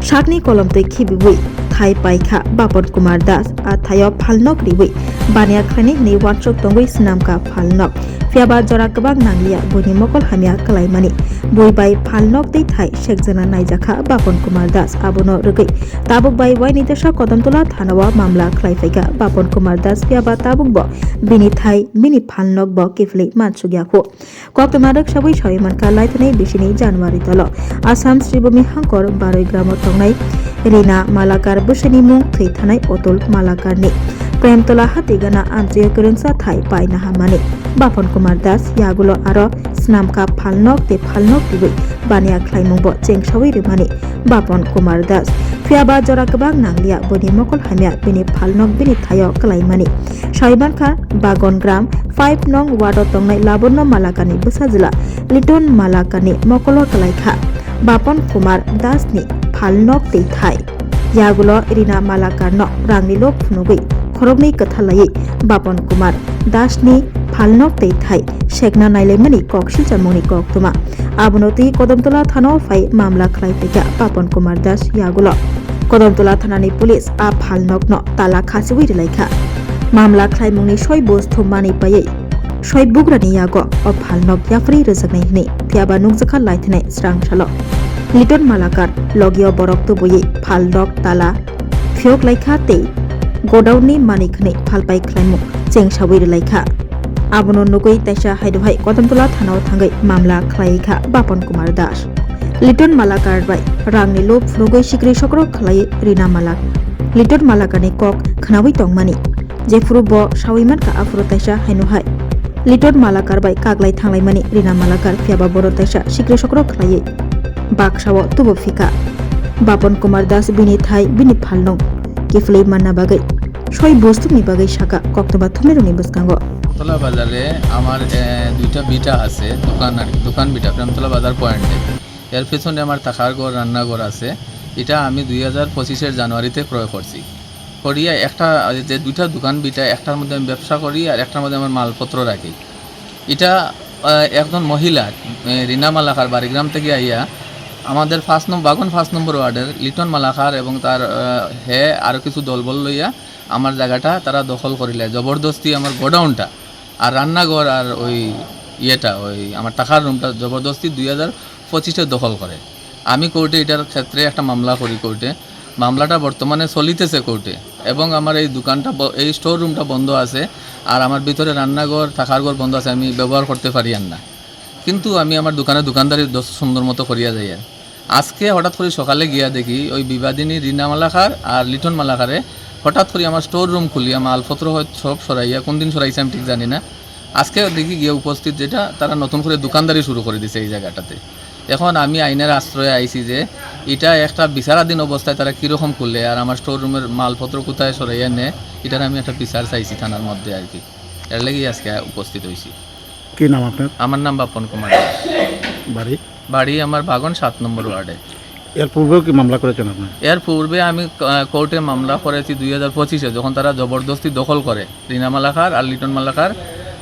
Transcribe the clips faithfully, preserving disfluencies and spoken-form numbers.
Sakni kolomtwi khibiwi thai paikha Bapon Kumar Das, a thaio phalnok riwi baniya khlainai hwnwi uansuk tongwi swnamkha phalnok. Phiyaba jora kwbang nangliya buini mokol hamya kwlaimani. Bui bai phalnok tei thai sekjana naijakha Bapon Kumar Das, abono rwgwi tabuk bai uaini teisa Kodomtola thanao mamla khlai phaikha Bapon Kumar Das, phiyaba tabukbo bini thai bini phalnokbo kiphilwi mansukya khu. Koktwma rwksawi sawi mankha laithani bisini January tolo Assam Sribhumi hangkor Baroi gramo tongnai Rina Malakar bwswini mung thwi thanai Otul Malakarni Premtola hati gana amchio kwrwngsa thai paina hamani. Bapon Kumar Das yagulo aro swnamkha phalnok tei phalnok twiwi baniya khlaimungbo chengsawi rwmani. Bapon Kumar Das. Phiyaba jora kwbang nangliya, buini mokol hamya, bini phalnok bini thaio kwlaimani. Sawi mankha, Bagon gram five nong ward o tongnai Labanna Malakani bwsajwla Liton Malakani mokolo kwlaikha Bapon Kumar Das ni phalnok tei thai. Yagulo Rina Malakarno rangni lob phunugwi khoroknwi kwthalaiwi Bapon Kumar Das ni phalnok tei thai sekna nailaimani kok silchamungni koktwma. Abono twi Kodomtola thanao phai mamla khlai phaikha Bapon Kumar Das yagulo. Kodomtola thanani police a phalnokno tala khasiwi rwlaikha. Mamla khlaimungni soi buj thummani paiwi soi bugrani yago o phalnok yapharwi rwjaknai hwnwi phiyaba nukjakha laithanai srang salo. Liton Malakar logio borok tubuwi phalnok tala phiyok laikha tei godown ni manik hwnwi phalpai khlaimung chengsawi rwlaikha. Abono nugwi taisa haiduhai Kodomtola thanao thangwi mamla khlai kha Bapon Kumar Das. Liton Malakar bai rangni lob phunugwi sikri sokro khlai Rina Malak. Liton Malakarni kok khnawi tongmani. Jephuru bo sawi mankha aphuru taisa hainuhai Liton Malakar bai kaglai thanglaimani Rina Malakar, phiyaba boro taisa sikri sokro khlaiwi baksao tubu phika. Bapon Kumar Das bini thai bini phalnok kiphilwi manna bagwi soi bostukni bagwi saka koktwma thumnairokni bwskango. তোলা বাজারে আমার এ, দুইটা ভিটা আছে, দোকান আর কি, দোকান ভিটা প্রেমতলা বাজার পয়েন্টে। এর পেছনে আমার থাকার ঘর, রান্নাঘর আছে। এটা আমি দুই হাজার পঁচিশের জানুয়ারিতে ক্রয় করছি। করিয়া একটা, যে দুইটা দোকান ভিটা, একটার মধ্যে আমি ব্যবসা করি আর একটার মধ্যে আমার মালপত্র রাখি। এটা আহ, একজন মহিলা, আহ, রিনা মালাকার বাড়িগ্রাম থেকে আইয়া আমাদের পাঁচ নম্বর, বাগন পাঁচ নম্বর ওয়ার্ডের লিটন মালাকার এবং তার আহ, হে আরও কিছু দলবল লইয়া আমার জায়গাটা তারা দখল করিলে, জবরদস্তি আমার গোডাউনটা আর রান্নাঘর আর ওই ইয়েটা, ওই আমার টাকার রুমটা জবরদস্তি দুই হাজার পঁচিশে দখল করে। আমি কোর্টে এটার ক্ষেত্রে একটা মামলা করি কোর্টে। মামলাটা বর্তমানে চলিতেছে কোর্টে এবং আমার এই দোকানটা ব-, এই স্টোর রুমটা বন্ধ আছে, আর আমার ভিতরে রান্নাঘর, থাকার ঘর বন্ধ আছে, আমি ব্যবহার করতে পারি আর না। কিন্তু আমি আমার দোকানে দোকানদারি দোষ সুন্দর মতো করিয়া যাই। আর আজকে হঠাৎ করে সকালে গিয়া দেখি ওই বিবাদিনী রিনা মালাকার আর লিটন মালাকারে হঠাৎ করে আমার স্টোর রুম খুলিয়া মালপত্র হয় সব সরাইয়া, কোন দিন সরাইছে আমি ঠিক জানি না, আজকে দেখি গিয়ে উপস্থিত যেটা, তারা নতুন করে দোকানদারি শুরু করে দিছে এই জায়গাটাতে। এখন আমি আইনের আশ্রয়ে আইছি যে এটা একটা বিচারাধীন অবস্থায় তারা কীরকম খুলে আর আমার স্টোর রুমের মালপত্র কোথায় সরাইয়া নেয়, এটার আমি একটা বিচার চাইছি থানার মধ্যে আর কি। এর লাগেই আজকে উপস্থিত হয়েছি। কি নাম আপনার? আমার নাম বাপন কুমার দাস। বাড়ি? বাড়ি আমার বাগন সাত নম্বর ওয়ার্ডে। এর পূর্বেও কি মামলা করেছেন আপনি? এর পূর্বে আমি, আহ, কোর্টে মামলা করেছি দুই হাজার পঁচিশে, যখন তারা জবরদস্তি দখল করে, রিনা মালাকার আর লিটন মালাকার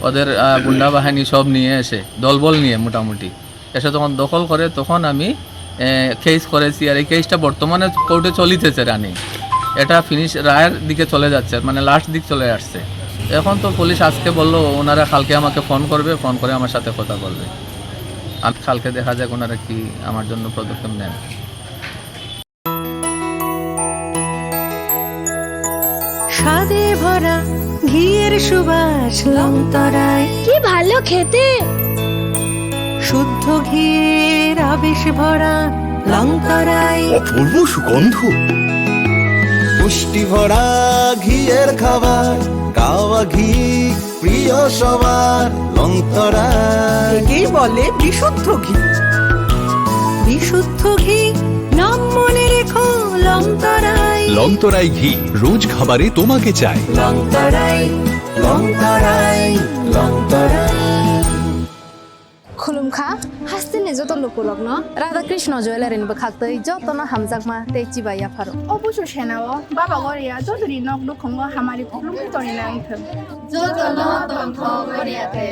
ওদের, আহ, গুন্ডা বাহিনী সব নিয়ে এসে, দলবল নিয়ে মোটামুটি এসে তখন দখল করে, তখন আমি, আহ, কেস করেছি। আর এই কেসটা বর্তমানে কোর্টে চলিতেছে রানিং, এটা ফিনিশ রায়ের দিকে চলে যাচ্ছে, মানে লাস্ট দিক চলে আসছে। এখন তো পুলিশ আজকে বললো ওনারা কালকে আমাকে ফোন করবে, ফোন করে আমার সাথে কথা বলবে। আমি কালকে দেখা যাক ওনারা কি আমার জন্য পদক্ষেপ নেন। স্বাদে ভরা ঘিয়ের সুবাস লংতরায়। কি ভালো খেতে। শুদ্ধ ঘিয়ের আবেশ ভরা লংতরায়। অপূর্ব সুগন্ধ। পুষ্টি ভরা ঘিয়ের খাবার, কাওয়া ঘি প্রিয় সবার লংতরায়। একেই বলে বিশুদ্ধ ঘি। বিশুদ্ধ ঘি, নাম মনে রেখো লংতরায়। লংতরাই ঘি, রোজ খাবারে তোমাকে চাই। লংতরায়, লংতরায়, Longtharai. Khulumkha, hasteni joto lukurokno Radha Krishna Jewellery ni bwkhaktwi jotono hamjakma tei chibai yapharo. O busu senao Baba Goria jotoni nok nukhungo hamari khulumwi tonina wngthwng. Jotono tongthok Goria te.